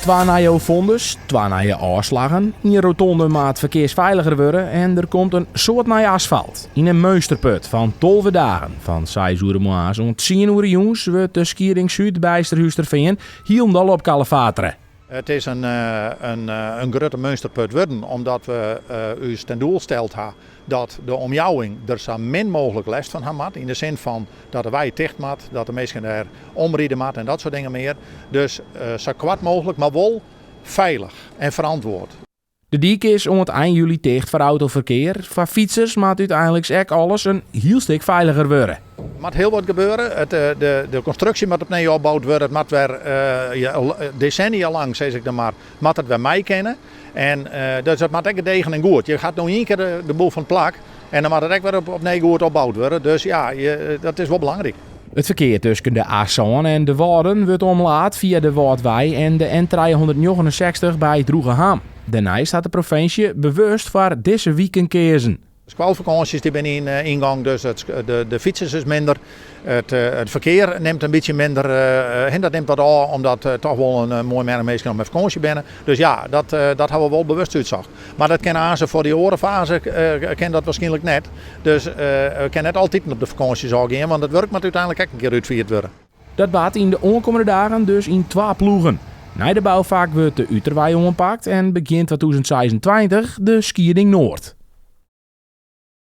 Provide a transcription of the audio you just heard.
Twa nije ovondes, twa nije ôfslaggen, ien rotonde moat ferkearsfeiliger wurde en der komt in soad nij asfalt. Yn in meunsterput fan 12 dagen, fan seis oere moarns oant tsien oere jûns, wurdt de Skieding Súd by Surhústerfean hielendal opkalefatere. It is in in grutte meunsterput wurden omdat we ús ten doel steld ha dat de omjouwing der sa min mooglik lêst fan ha moat. Yn de sin fan dat de wei ticht moat, dat de minsken dêr omride moatte en dat soart dingen mear. Dus sa koart mooglik, mar wol feilich en ferantwoard. De dyk is oant ein july ticht foar autoferkear. Foar fytsers moat úteinliks ek alles in hiel stik feiliger wurde. Der moat hiel wat gebeure. De konstruksje moat opnij opboud wurde. It moat wer desennia lang, sis ik dan mar, moat it wer meikinne. En dus dat moat ek gedegen en goed. Je hat no ien kear de boel fan it plak en dan moat it ek wer opnij goed opboud wurde. Dus ja, dat is wol belangryk. It ferkear tusken de A sân en de Wâlden wurdt omlaat fia de Wâldwei en de N 369 by Droegeham. Dêrneist hat de provinsje bewust foar dizze wiken keazen. De skoalfakânsjes dy binne yn yngong, dus it, de fytsers is minder. It, it ferkear nimt in bytsje minder, dat nimt wat ôf, omdat toch wol in moai menich minsken noch mei fakânsje binne. Dus ja, dat, dat ha we wol bewust útsocht. Mar dat kin aanst foar dy oare faze kin dat wierskynlik net. Dus we kinne net altyd op de fakânsjes ôfgean, want it wurk moat úteinlik ek in kear útfierd wurde. Dat bart yn de oankommende dagen dus yn twa ploegen. Nei de boufak wurdt de Uterwei oanpakt en begjin 2026 de Skieding Noard.